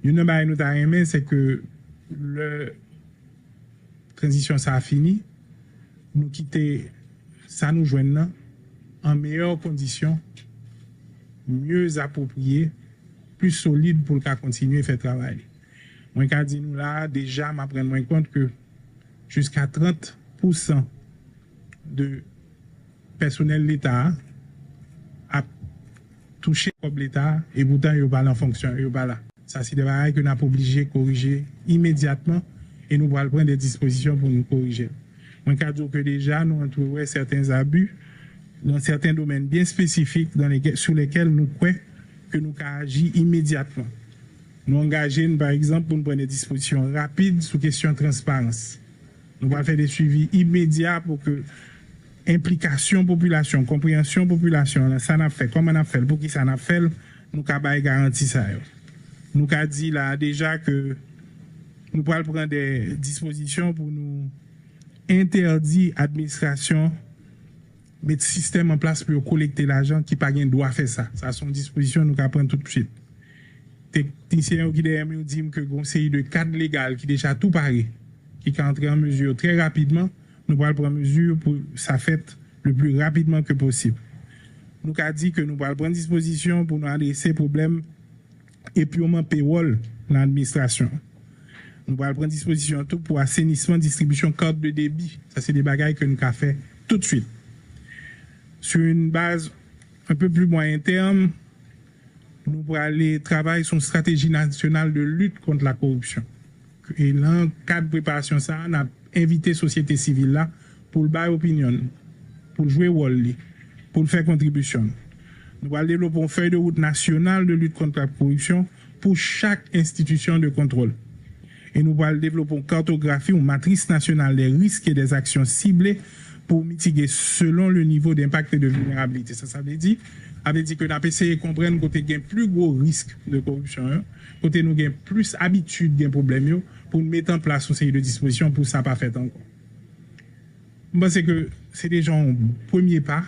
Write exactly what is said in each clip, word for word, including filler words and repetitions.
Youn nan bagay nou ta renmen, se ke lè tranzisyon sa a fini, nou kite sa nou jwenn nan an meyè kondisyon, mye apwopriye, pli solid pou l ka kontinye fè travay li. Mwen ka di nou la a, deja m ap rann mwen kont ke jiska trant pousan de pèsonèl Leta a ap touche kòb Leta a, e poutan yo pa nan fonksyon, yo pa la. Sa se de bagay ke n ap oblije korije imedyatman, e nou pral pran de dispozisyon pou nou korije l. Mwen ka di w ke deja nou antreprè sèten zabi nan sèten domèn byen espesifik dans lesquels, sou lèkèl nou kwè ke nou ka aji imedyatman. Nou angaje n, pa egzanp, pou n pran de dispozisyon rapid sou kesyon transparans. Nou pral fè de swivi imedya pou ke enplikasyon popilasyon, konpreyansyon popilasyon nan sa n ap fè, kòman n ap fè l, poukisa n ap fè l, nou ka bay garanti sa yo. Nou ka di la a deja ke nou pral pran de dispozisyon pou nou entèdi administrasyon met sistèm an plas pou yo kolekte lajan ki pa gen dwa fè sa. Sa se yon dispozisyon nou ka pran tout swit. Teknisyen yo ki dèyè m yo di m ke gen yon seri de kad legal ki deja tou pare, ki ka antre an mezi trè rapidman. Nou pral pran mezi pou sa fèt le pli rapidman ke posib. Nou ka di ke nou pral pran dispozisyon pou nou adrese pwoblèm epiyonman pewòl nan administrasyon. Nou pral pran dispozisyon tou pou asenisman distribisyon kat de debi. Sa se de bagay ke nou ka fè tout swit. Sur une base un peu plus moyen terme, nou prale travay sou yon strateji nasyonal de lit kont la koripsyon. E nan kad preparasyon sa a, n ap envite sosyete sivil la pou l bay opinyon l, pou l jwe wòl li, pou l fè kontribisyon l. Nou pral devlope yon fèy de wout nasyonal de lit kont la koripsyon pou chak enstitisyon de kontwòl. E nou pral devlope yon kartografi, yon matris nasyonal des risques et des actions ciblées pour mitiguer selon le niveau d'impact et de vulnérabilité. Sa, sa vle di, sa vle di ke n ap eseye konprann kote gen pli gwo risk de koripsyon yo, kote nou gen plis abitid gen pwoblèm yo, pou n met an plas yon seri de dispozisyon pou sa pa fèt ankò. M panse ke se deja yon premye pa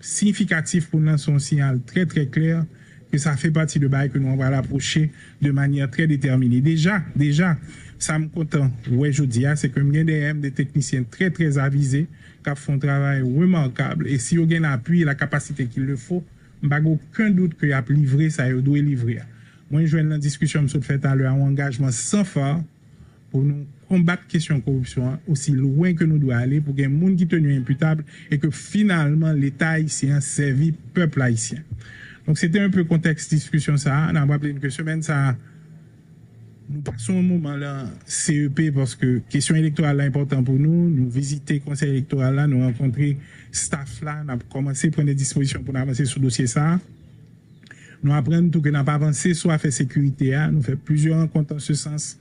siyifikatif pou n lanse yon siyal trè, trè klè ke sa fè pati de bagay ke nou pral apwoche de manyè trè detèmine. Deja, deja, sa m kontan wè jodi a, se ke m gen dèyè m de teknisyen trè, trè avize k ap fè yon travay remakab. E si yo gen lapui e la kapasite qu'il le faut, m pa gen okenn dout ke y ap livre sa yo dwe livre a. Mwen jwenn nan diskisyon m sot fè talè a yon angajman san fard pou nou konbat kesyon koripsyon an osi lwen ke nou dwe ale pou gen moun ki teni enpitab e ke finalman Leta ayisyen an sèvi pèp ayisyen. Donk, se te enpe kontèks diskisyon sa a. N ap raple n ke semèn sa a, nou pase yon moman nan C E P paske kesyon elektoral la enpòtan pou nou. Nou vizite Konsèy Elektoral la, nou rankontre staff la, n ap kòmanse pran de dispozisyon pou n avanse sou dosye sa a. Nou aprann tou ke n ap avanse sou afè sekirite a. Nou fè plizyè rankont an se sans.